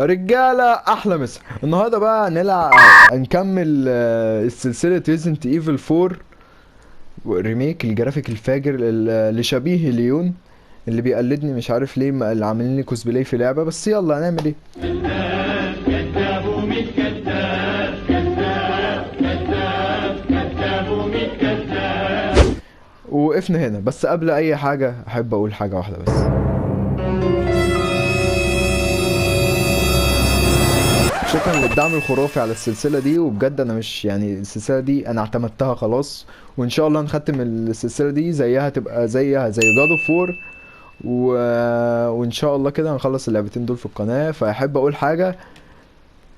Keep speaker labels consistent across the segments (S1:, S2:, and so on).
S1: رجاله احلى مسا. النهارده بقى نلعب، نكمل سلسلة Resident Evil 4 remake الجرافيك الفاجر لشبيه ليون اللي بيقلدني، مش عارف ليه اللي عاملين لي كوسبلاي في لعبه، بس يلا هنعمل ايه. وقفنا هنا، بس قبل اي حاجة احب اقول حاجة واحدة بس. شكرا للدعم الخرافي على السلسلة دي، وبجد انا مش يعني السلسلة دي انا اعتمدتها خلاص، وان شاء الله نختم السلسلة دي زيها، تبقى زيها زي God of War، وان شاء الله كده هنخلص اللعبتين دول في القناة. فاحب اقول حاجة،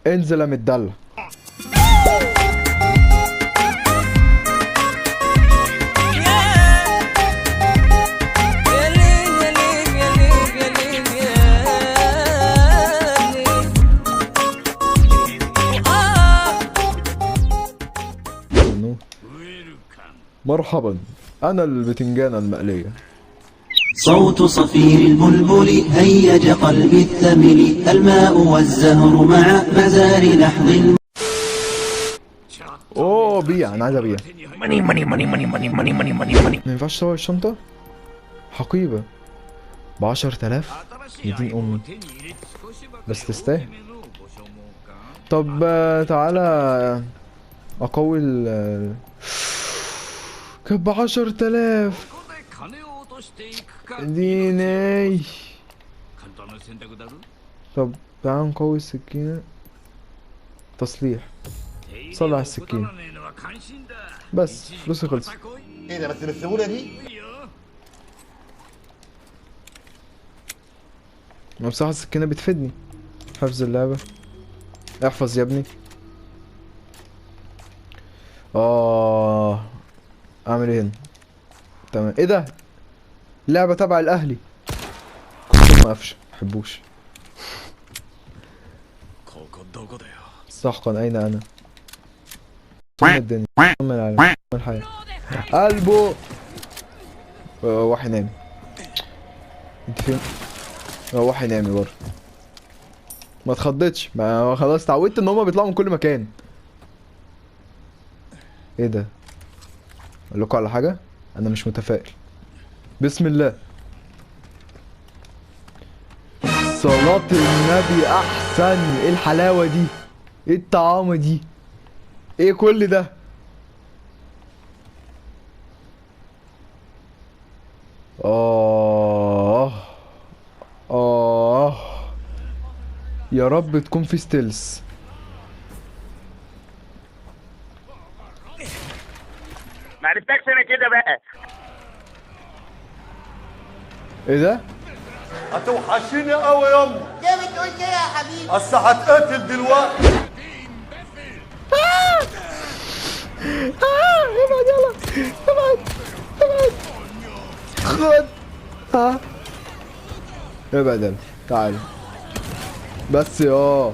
S1: انزل يا مدلع. مرحبا، انا البتنجانة المقلية.
S2: صوت صفير البلبل هيج قلبي الثمل، الماء والزهر مع مزار لحظ.
S1: اوه بيع، انا عايز ابيع.
S3: money money money money money money money money money.
S1: ما ينفعش تصور الشنطة؟ حقيبة ب10,000، يا دين امي، بس تستاهل. طب تعالى اقوي ال كانت ب10,000 ديني. طب تعال نقوي السكينة، تصليح، صلح السكينة بس فلوسي خلصت.
S4: ايه ده بس بالسهولة دي؟
S1: ما بصراحة السكينة بتفيدني. حفظ اللعبة، احفظ يا ابني. اعمل ايه هنا؟ تمام. ايه ده؟ لعبة تبع الاهلي. كنت ما قفش، ما بحبوش. سحقا اين انا؟ ام الدنيا، ام العالم، ام الحياة. قلبه روحي نامي. انت فين؟ روحي نامي برضه. ما اتخضتش، ما خلاص اتعودت ان هما بيطلعوا من كل مكان. ايه ده؟ اقول لكم على حاجة، انا مش متفائل. بسم الله، صلاة النبي احسن. ايه الحلاوة دي؟ ايه الطعامة دي؟ ايه كل ده؟ يا رب تكون في ستيلز.
S3: ما عرفتكش انا كده بقى.
S1: ايه ده؟
S4: هتوحشيني قوي ياما.
S5: ليه بتقول كده يا حبيبي؟
S4: اصل هتقتل دلوقتي.
S1: ابعد يلا، ابعد ابعد، خد. ابعد يلا، تعال بس يا،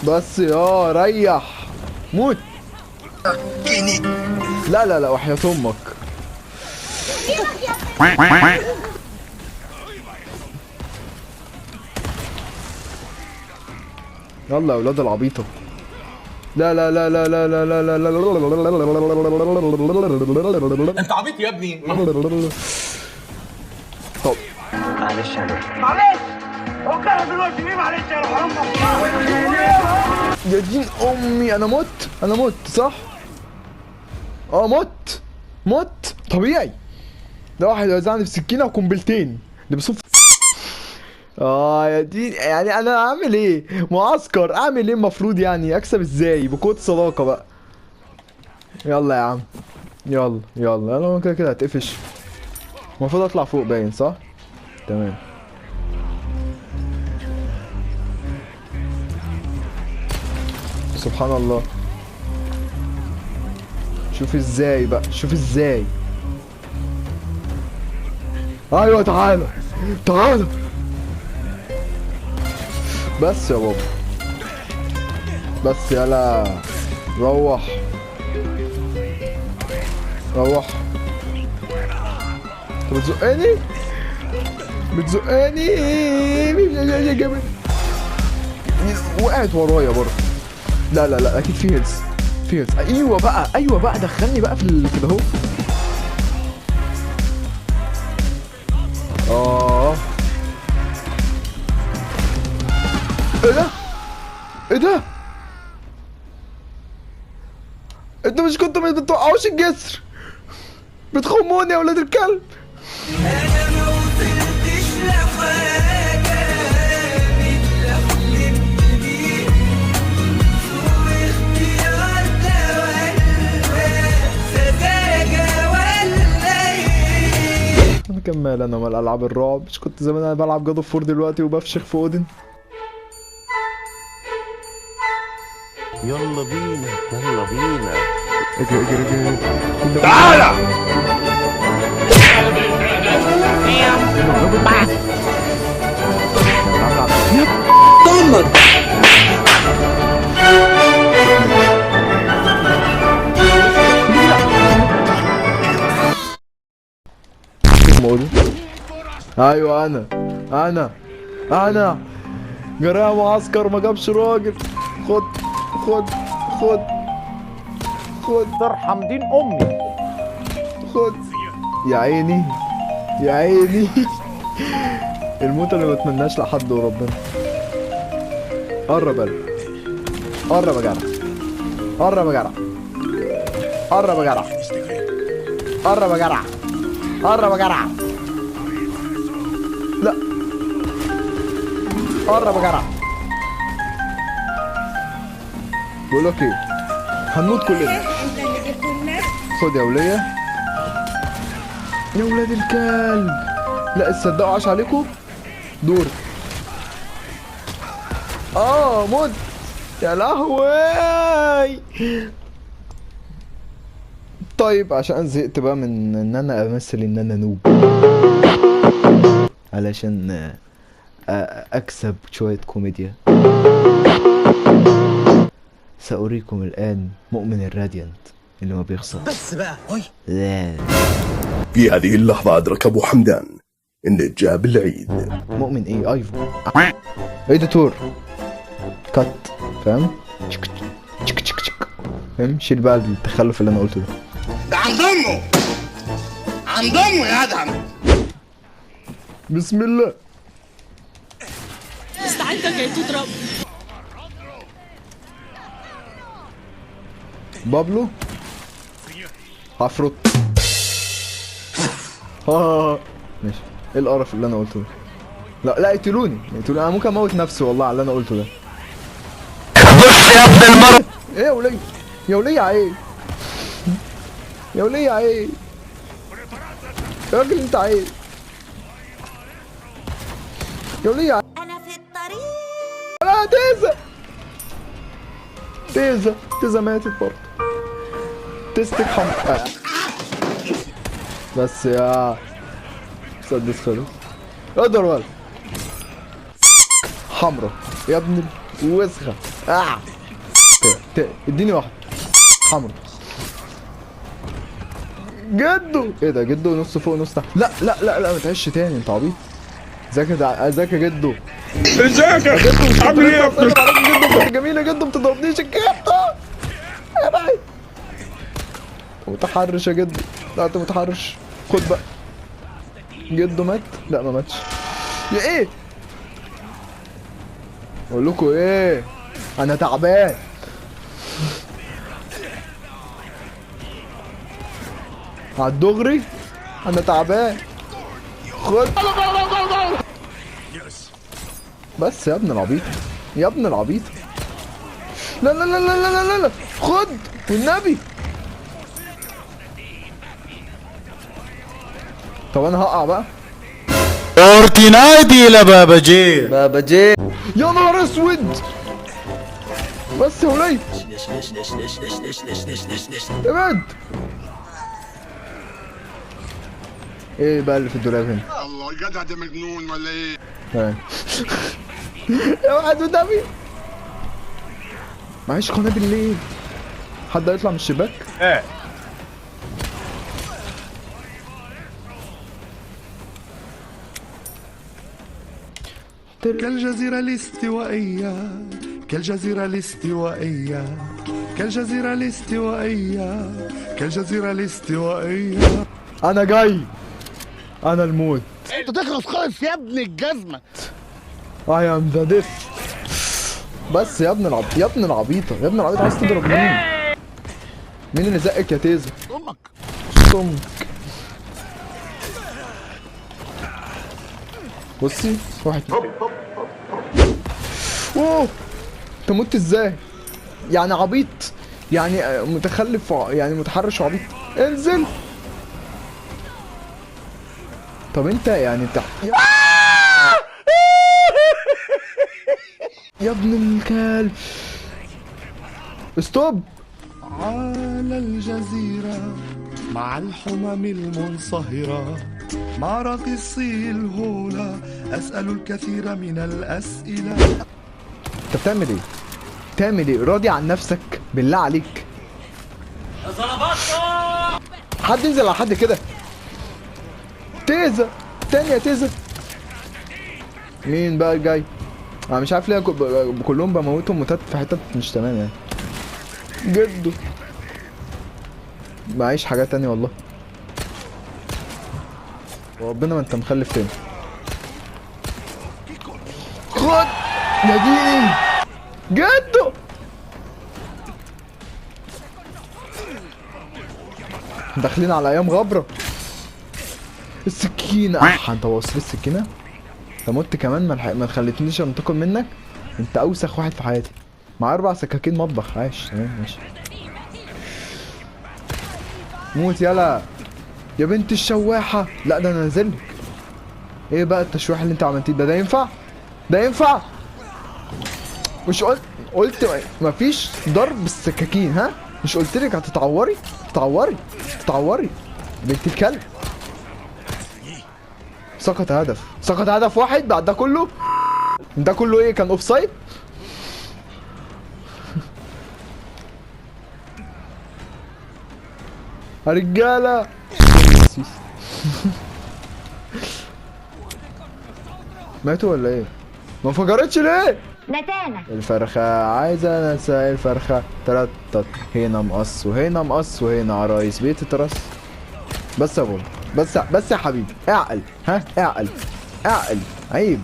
S1: بس يا، ريح، موت. لا لا لا، وحياة امك. يلا يا ولاد العبيطة. لا لا لا لا لا لا لا لا لا.
S6: انت عبيط يا ابني.
S1: طب
S2: معلش يا نور،
S3: معلش هو كان دلوقتي ليه؟ معلش يا روح امك.
S1: يا دين امي، انا مت، انا مت صح؟ مت مت طبيعي. ده واحد وزعني بسكينة وقنبلتين اللي بصوف. يا دين، يعني انا اعمل ايه؟ معسكر اعمل ايه المفروض؟ يعني اكسب ازاي؟ بقوة صداقة بقى. يلا يا عم، يلا يلا، انا كده كده هتقفش. المفروض اطلع فوق باين صح؟ تمام. سبحان الله، شوف ازاي بقى، شوف ازاي. ايوه تعالى تعالى بس يا بابا، بس يلا روح روح. انت بتزقني، بتزقني. وقعت ورايا برضه. لا لا لا اكيد في health، في health. ايوه بقى، ايوه بقى، دخلني بقى في كده اهو. ايه ده؟ ايه ده؟ انتوا مش كنتوا ما بتوقعوش الجسر؟ بتخموني يا ولاد الكلب.
S7: انا ما وصلتش لحاجة من اللي حلمت بيه، واختيار ده ولا سذاجة ولا ايه؟
S1: انا كمال، انا مال العاب الرعب. مش كنت زمان انا بلعب God of War دلوقتي وبفشخ في اودن؟
S8: يلا بينا يلا بينا.
S1: اجري اجري اجري.
S3: تعالى.
S1: دمر. ايوه انا انا انا جرايه معسكر ما جابش راجل. خد خد خد خد.
S9: ترحم دين امي.
S1: خد يا عيني يا عيني. الموت اللي ما بتمناش لحد وربنا. قرب يلا، قرب يا جدع، قرب يا جدع، قرب يا جدع، قرب يا جدع، قرب يا جدع، لا قرب يا جدع. بقول لك ايه، هنموت كلنا. خد يا وليه، يا ولاد الكلب. لا تصدقوا عاش عليكم دور. مت يا لهوي. طيب عشان زهقت بقى من ان انا امثل ان انا نوب علشان اكسب شوية كوميديا، سأريكم الآن مؤمن الراديانت اللي ما بيخسر.
S6: بس بقى.
S1: لا.
S10: في هذه اللحظة أدرك أبو حمدان إن جاب العيد.
S1: مؤمن إيه؟ أيفون editor cut، فاهم؟ تشك تشك تشك تشك، فاهم؟ شيل بقى التخلف اللي أنا قلته ده.
S5: ده عند أمه، عند أمه يا أدهم.
S1: بسم الله.
S11: استعدك يا تضرب.
S1: بابلو عفروت. ماشي. ايه القرف اللي انا قلته ده؟ لا لا اقتلوني اقتلوني، انا ممكن اموت نفسي والله على اللي انا قلته ده.
S3: بص يا ابن المرض.
S1: ايه يا وليه؟ يا وليه عيب، يا وليه عيب يا راجل، انت عيب يا وليه عيب.
S5: انا في الطريق.
S1: لا تيزا تيزا تيزا ماتت برضه. تستك حمر بس يا مسدس خلص. اقدر ولا حمرا يا ابن الوسخة. اديني واحدة حمرا. جدو ايه ده؟ جدو نص فوق نص تحت. لا لا لا لا ما تعيش تاني، انت عبيط. ازيك ازيك يا جدو؟
S3: ازيك يا
S1: جدو؟
S3: عامل ايه يا ابن؟
S1: جدو جميل يا جدو، ما بتضربنيش الكابتن يا باي. متحرش يا جدو. لا انت متحرش. خد بقى. جدو مات؟ لا ما ماتش. يا ايه؟ اقول لكم ايه؟ انا تعبان. على الدغري انا تعبان. خد بس يا ابن العبيط، يا ابن العبيط. لا لا لا لا لا لا لا، خد والنبي. طب انا هقع بقى.
S12: اورتينايدي لبابا جي بابا جي.
S1: يا نهار اسود. بس يا وليد ابعد. ايه بقى اللي في الدولاب هنا؟
S4: الله الجدع ده مجنون ولا ايه؟
S1: تمام. يا واحد قدامي معيش قنابل ليه؟ حد هيطلع من الشباك؟
S3: ايه.
S9: كالجزيرة الاستوائية، كالجزيرة الاستوائية، كالجزيرة الاستوائية، كالجزيرة الاستوائية.
S1: أنا جاي، أنا الموت.
S5: أنت تخلص خالص يا ابن الجزمة.
S1: I am the death. بس يا ابن العبيط، يا ابن العبيطة، يا ابن العبيطة، عايز تضرب مين؟ مين اللي زقك يا تيزا؟
S5: أمك.
S1: أمك. بصي واحد. اوه انت مت ازاي؟ يعني عبيط، يعني متخلف، يعني متحرش وعبيط. انزل. طب انت يعني انت يا ابن الكلب. ستوب.
S9: على الجزيرة مع الحمم المنصهرة، مع راقصي الهولا، أسأل الكثير من الأسئلة.
S1: انت بتعمل ايه؟ بتعمل ايه؟ راضي عن نفسك بالله عليك؟ حد ينزل على حد كده. تيزا تانية، تيزا. مين بقى الجاي؟ انا مش عارف ليه كلهم بموتهم موتات في حتت مش تمام يعني. جدو معيش حاجات تانية والله. وربنا ما انت مخلف تاني. خد يا ديني جدو. داخلين على ايام غبرة. السكينة، انت وصلت السكينة؟ انت مت كمان، ما خليتنيش انتقم منك. انت اوسخ واحد في حياتي. مع 4 سكاكين مطبخ. عايش تمام ماشي. موت يلا يا بنت الشواحة. لا ده انا نازلك. ايه بقى التشويح اللي انت عملتيه ده؟ ده ينفع؟ ده ينفع؟ مش قلت مفيش ضرب بالسكاكين؟ ها؟ مش قلت لك هتتعوري؟ تتعوري، تتعوري بنت الكلب. سقط هدف، سقط هدف واحد بعد ده كله. ده كله ايه؟ كان offside؟ يا رجاله ماتوا ولا ايه؟ ما انفجرتش ليه؟
S11: نتانة
S1: الفرخة عايزة ننسى الفرخة. تلاتة هنا مقص وهنا مقص وهنا عرايس بيت التراس. بس يا بابا، بس بس يا حبيبي، اعقل. ها اعقل، اعقل، عيب.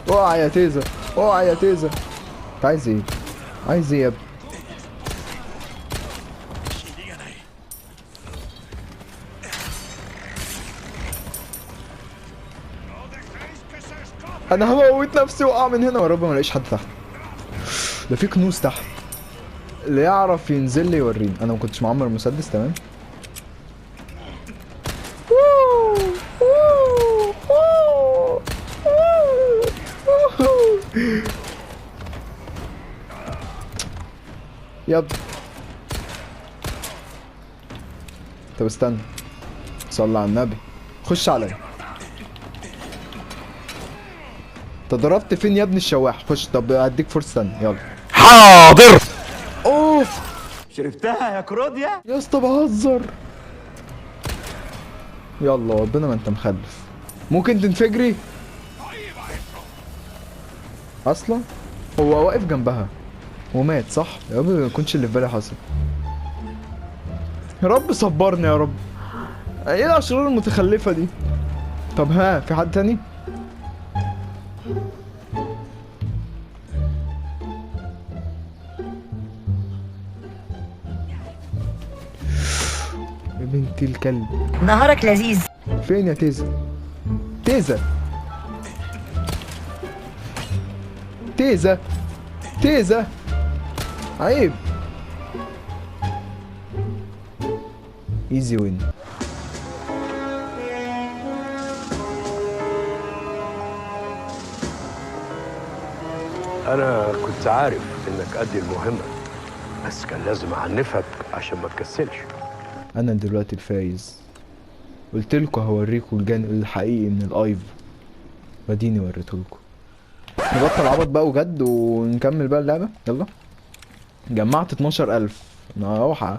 S1: اوعى يا تيزا، اوعى يا تيزا. انت عايز ايه؟ عايز ايه يا ابني؟ انا هموت نفسي واقع من هنا. يا رب ما الاقيش حد تحت. ده في كنوز تحت. اللي يعرف ينزل لي يوريني. انا ما كنتش معمر مسدس تمام. يب. طب استنى، صلي على النبي، خش عليا. انت ضربت فين يا ابن الشواح؟ خش. طب هديك فرصة ثانية، يلا.
S3: حاضر.
S1: اوف،
S6: شربتها يا كروديا
S1: يا اسطى، بهزر. يلا ربنا ما انت مخلف. ممكن تنفجري اصلا. هو واقف جنبها ومات صح؟ يا رب ما يكونش اللي في بالي حصل. يا رب صبرني يا رب. ايه الاشرار المتخلفه دي؟ طب ها، في حد تاني؟ يا بنت الكلب،
S11: نهارك لذيذ.
S1: فين يا تيزا؟ تيزا، تيزا، تيزا، عيب. easy win.
S8: انا كنت عارف انك قد المهمة، بس كان لازم اعنفك عشان ما تكسلش.
S1: انا دلوقتي الفايز. قلت لكم هوريكم الجانب الحقيقي من الايف، واديني وريته لكم. نبطل عبط بقى وجد ونكمل بقى اللعبة. يلا، جمعت 12000. انا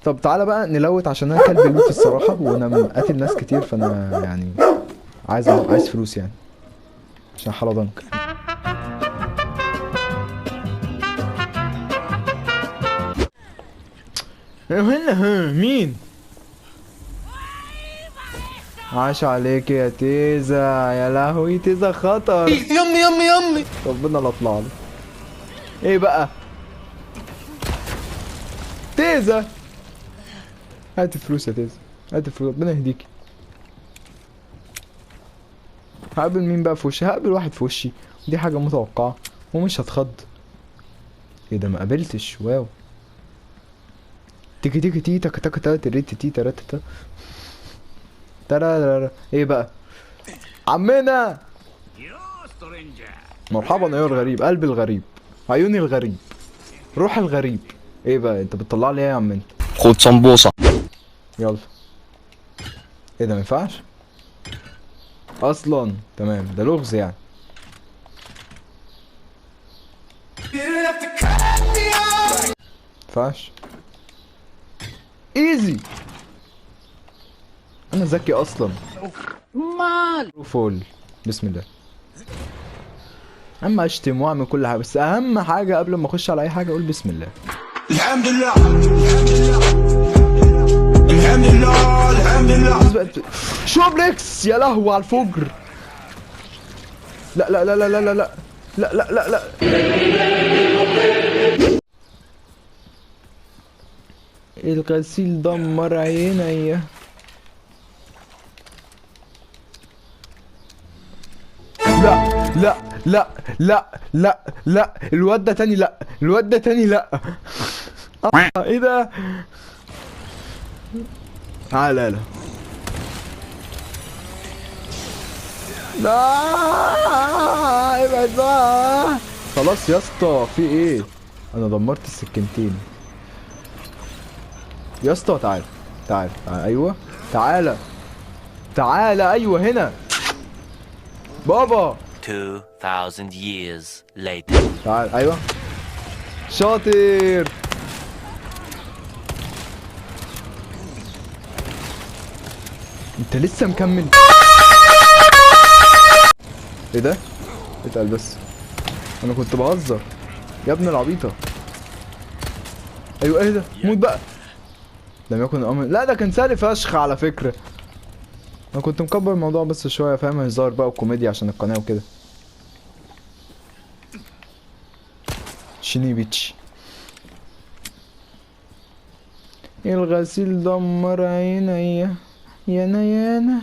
S1: طب تعالى بقى نلوت، عشان انا كلب لوت الصراحة، وانا قاتل ناس كتير، فانا يعني عايز فلوس يعني عشان حالة ضنك. هنا مين؟ عاش عليك يا تيزا، يا لهوي تيزا خطر.
S12: يمي يمي يمي،
S1: ربنا لا اطلع له. ايه بقى؟ تيزا هات الفلوس يا تيزا، هات الفلوس، ربنا يهديك. هقابل مين بقى في وشي؟ هقابل واحد في وشي، دي حاجة متوقعة ومش هتخض. ايه ده ما قابلتش؟ wow. تيكي تيكي تي تك تك تا تري تي ترا تا ترا. ايه بقى؟ عمنا مرحبا يا الغريب، قلب الغريب، عيوني الغريب، روح الغريب. ايه بقى انت بتطلع لي ايه يا عم انت؟
S12: خد سمبوسة.
S1: يلا. ايه ده ما ينفعش؟ اصلا تمام، ده لغز يعني. ما ينفعش. ايزي. انا ذكي اصلا.
S12: مال
S1: فول. بسم الله. اما اشتم واعمل كل حاجة، بس اهم حاجة قبل ما اخش على اي حاجة اقول بسم الله.
S5: الحمد لله الحمد لله الحمد لله.
S1: شوبلكس، يا لهوي على الفجر. لا لا لا لا لا لا لا لا لا لا. الغسيل دمر عينيا. لا لا لا لا لا لا، الواد ده تاني، لا الواد ده تاني، لا. ايه ده؟ تعالى لا لا ابعد بقى. خلاص يا اسطى في ايه؟ انا دمرت السكينتين يا اسطى. تعالى تعالى ايوه تعالى تعالى ايوه هنا بابا.
S13: 2000 years later.
S1: تعال ايوه شاطر. انت لسه مكمل؟ ايه ده؟ اتقل بس، انا كنت بهزر يا ابن العبيطه. ايوه ايه ده؟ موت بقى. لم يكن الامر، لا ده كان سهل فشخ على فكرة. انا كنت مكبر الموضوع بس شوية، فاهم، هزار بقى وكوميديا عشان القناة وكده. شيني بيتش. الغسيل دمر عينيا، يا نيانا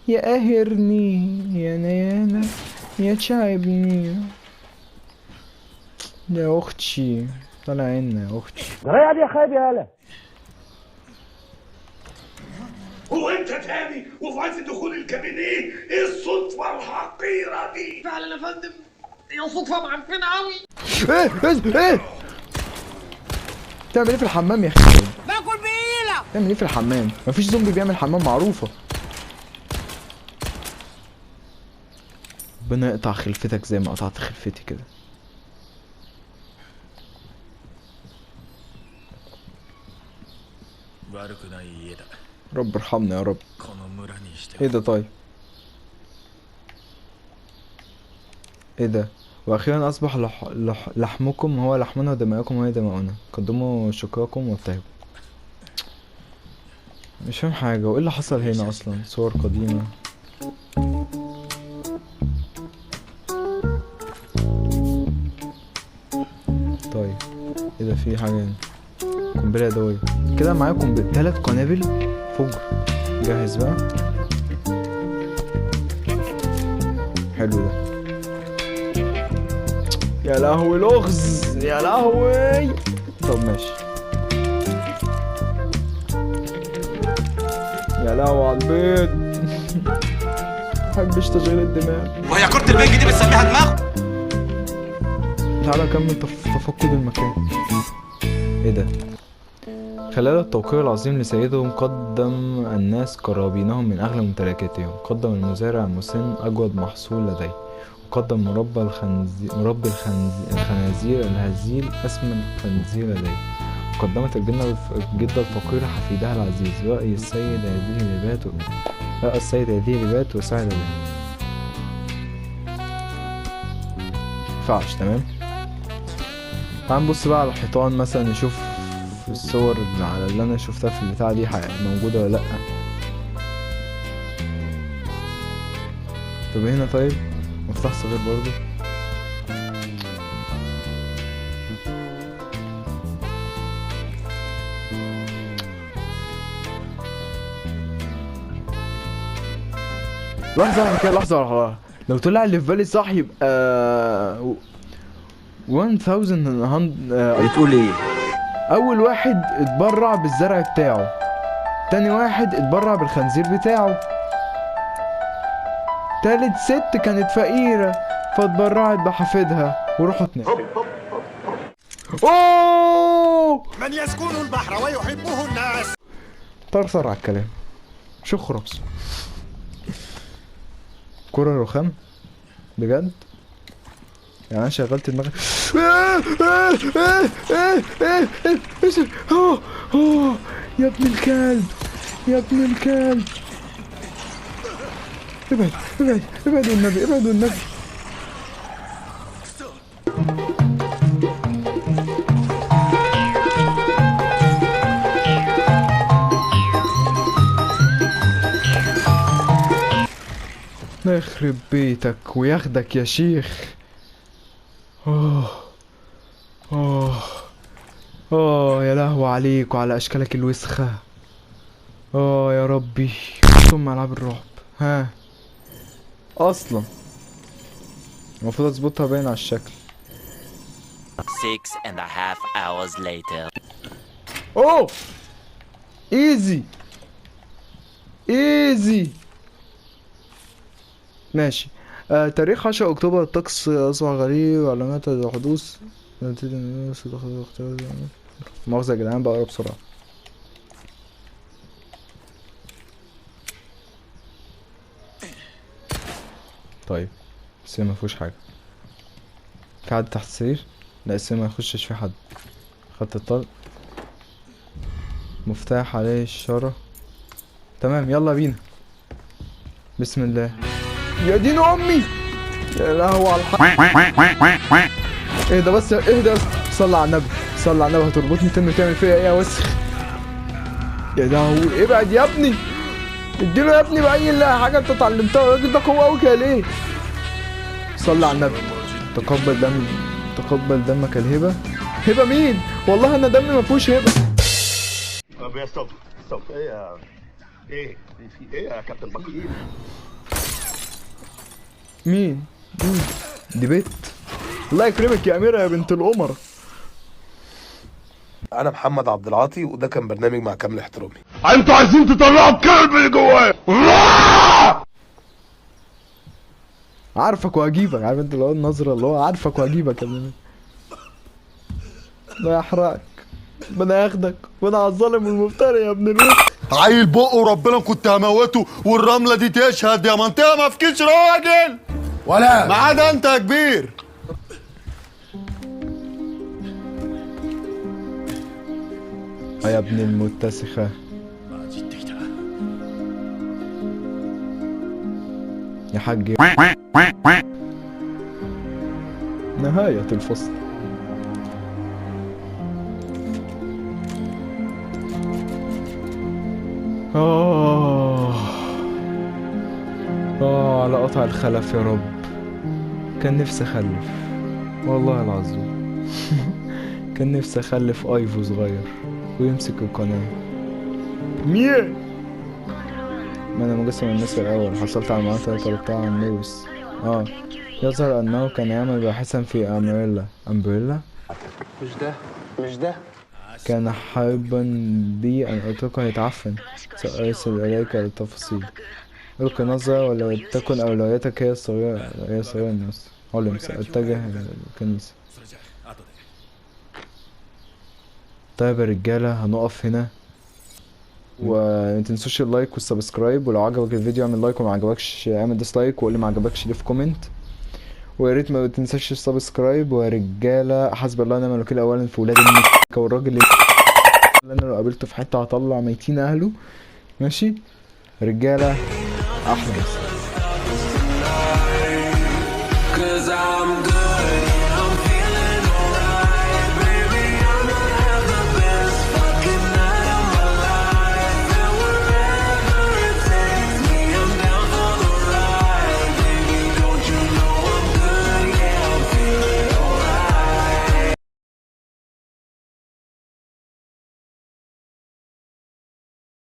S1: يا قاهرني، يا نيانا يا تعبني يا اختي، طلع عيننا يا اختي.
S6: جرايه دي يا خايب يا هلا.
S3: هو انت تاني وفي عز دخول الكابينيه؟ ايه الصدفة الحقيرة دي؟
S12: فعلا يا فندم يا صدفة معفنه قوي.
S1: ايه ايه ايه؟ تعمل ايه في الحمام يا اخي؟
S12: باكل بقيله.
S1: تعمل ايه في الحمام؟ مفيش زومبي بيعمل حمام معروفة. ربنا يقطع خلفتك زي ما قطعت خلفتي كده. رب ارحمنا يا رب. ايه ده؟ طيب ايه ده؟ واخيرا اصبح لحمكم هو لحمنا ودماؤكم هي دماؤنا، قدموا شكراكم وابتهجوا. مش فاهم حاجة، وايه اللي حصل هنا اصلا؟ صور قديمة. طيب ايه ده؟ في حاجة هنا، قنبلة يدوية كده. معايا قنبلة، 3 قنابل فجر. جاهز بقى؟ حلو ده. يا لهوي لغز، يا لهوي. طب ماشي. يا لهوي على البيض. محبش تشغيل الدماغ.
S5: وهي كرة البنج دي بتسميها دماغ؟
S1: تعالى اكمل تفقد المكان. ايه ده؟ خلال التوقيع العظيم لسيدهم قدم الناس قرابينهم من أغلى ممتلكاتهم. قدم المزارع المسن أجود محصول لديه، وقدم مربى الخنازير الهزيل أسمن خنزير لديه، وقدمت الجدة الفقيرة حفيدها العزيز. رأي السيد هذه الهبات، رأى السيد هذه الهبات وسعد بها. ينفعش. تمام، تعال نبص بقى على الحيطان مثلا، نشوف الصور على اللي انا شفتها في البتاعه دي موجودة ولا لا. طب هنا طيب مفتاح صغير برضو. لحظة واحدة كده، لحظة واحدة، لو طلع اللي في بالي صح يبقى 1100.
S2: بتقول ايه؟
S1: أول واحد اتبرع بالزرع بتاعه، تاني واحد اتبرع بالخنزير بتاعه، تالت ست كانت فقيرة فاتبرعت بحفيدها وروحوا اتنين. اوه،
S5: من يسكن البحر ويحبه الناس.
S1: طرطر على الكلام، شخ راسه. كرة رخام بجد؟ يعني انا شغلت دماغي. يا ابن الكلب، يا ابن الكلب، ابعد ابعد ابعد والنبي، ابعد والنبي. يخرب بيتك وياخدك يا شيخ. اوه اوه اوه، يا لهوي عليك وعلى اشكالك الوسخة. اه يا ربي، ثم العاب الرعب. ها اصلا المفروض اظبطها باين على الشكل.
S13: 6.5 hours later.
S1: اوه easy easy. ماشي. تاريخ 10 اكتوبر، الطقس اصبح غريب، علامات الحدوث. مؤاخذة يا جدعان بقرا بسرعة. طيب السير ما فيهوش حاجة. في حد تحت السرير؟ لا السرير ما يخشش في حد. خدت الطلق، مفتاح عليه الشارة. تمام يلا بينا، بسم الله. يا دين امي، يا لهوي على الحق. اهدى بس، اهدى بس، صلي على النبي، صلي على النبي. هتربطني تاني وتعمل فيا ايه يا وسخ؟ يا لهوي، ابعد يا ابني، اديله يا ابني بأي الله حاجة انت اتعلمتها. الراجل ده قوي قوي كده ليه؟ صلي على النبي. تقبل دم، تقبل دمك الهبة. هبة مين؟ والله انا دمي ما فيهوش هبة.
S5: طب يا stop stop، ايه يا ايه في ايه يا كابتن بكر؟
S1: مين؟ مين؟ دي بنت. الله يكرمك يا أميرة يا بنت القمر.
S10: أنا محمد عبد العاطي، وده كان برنامج مع كامل احترامي.
S3: أنتوا عايزين تطلعوا الكلب اللي جوايا.
S1: عارفك وهجيبك، عارف أنت اللي هو النظرة اللي هو عارفك وهجيبك يا ابني. الله يحرقك، ربنا ياخدك، ربنا على الظالم والمفتري يا ابن الوسخ.
S9: عيل بقه وربنا كنت هموته، والرملة دي تشهد يا منطقة ما فيكش راجل ولا ما عدا انت يا كبير.
S1: يا ابن المتسخة يا حاج. نهاية الفصل. آه آه على قطع الخلف يا رب. كان نفسي أخلف والله العظيم. كان نفسي أخلف أيفو صغير ويمسك القناة. مين؟ ما أنا مجسم الناس الأول حصلت على المعلومات اللي طلبتها عن لويس. يظهر أنه كان يعمل باحثا في أمبريلا. أمبريلا؟
S6: مش ده، مش ده.
S1: كان حابا بي أن أتركه يتعفن. سأرسل إليك التفاصيل. ألقي نظرة ولو تكن أولويتك هي الصغيرة، هي صغيرة الناس. علم سأتجه إلى الكنيسة. طيب يا رجالة هنقف هنا، وما تنسوش ال like وال subscribe، ولو عجبك الفيديو اعمل like، وما عجبكش اعمل dislike، وقول لي ما عجبكش ليه في comment، ويا ريت ما تنساش ال subscribe. ويا رجاله حسب الله ونعم الوكيل اولا في ولاد النكه والراجل اللي انا لو قابلته في حتة هطلع ميتين اهله. ماشي رجاله، احلى مسا.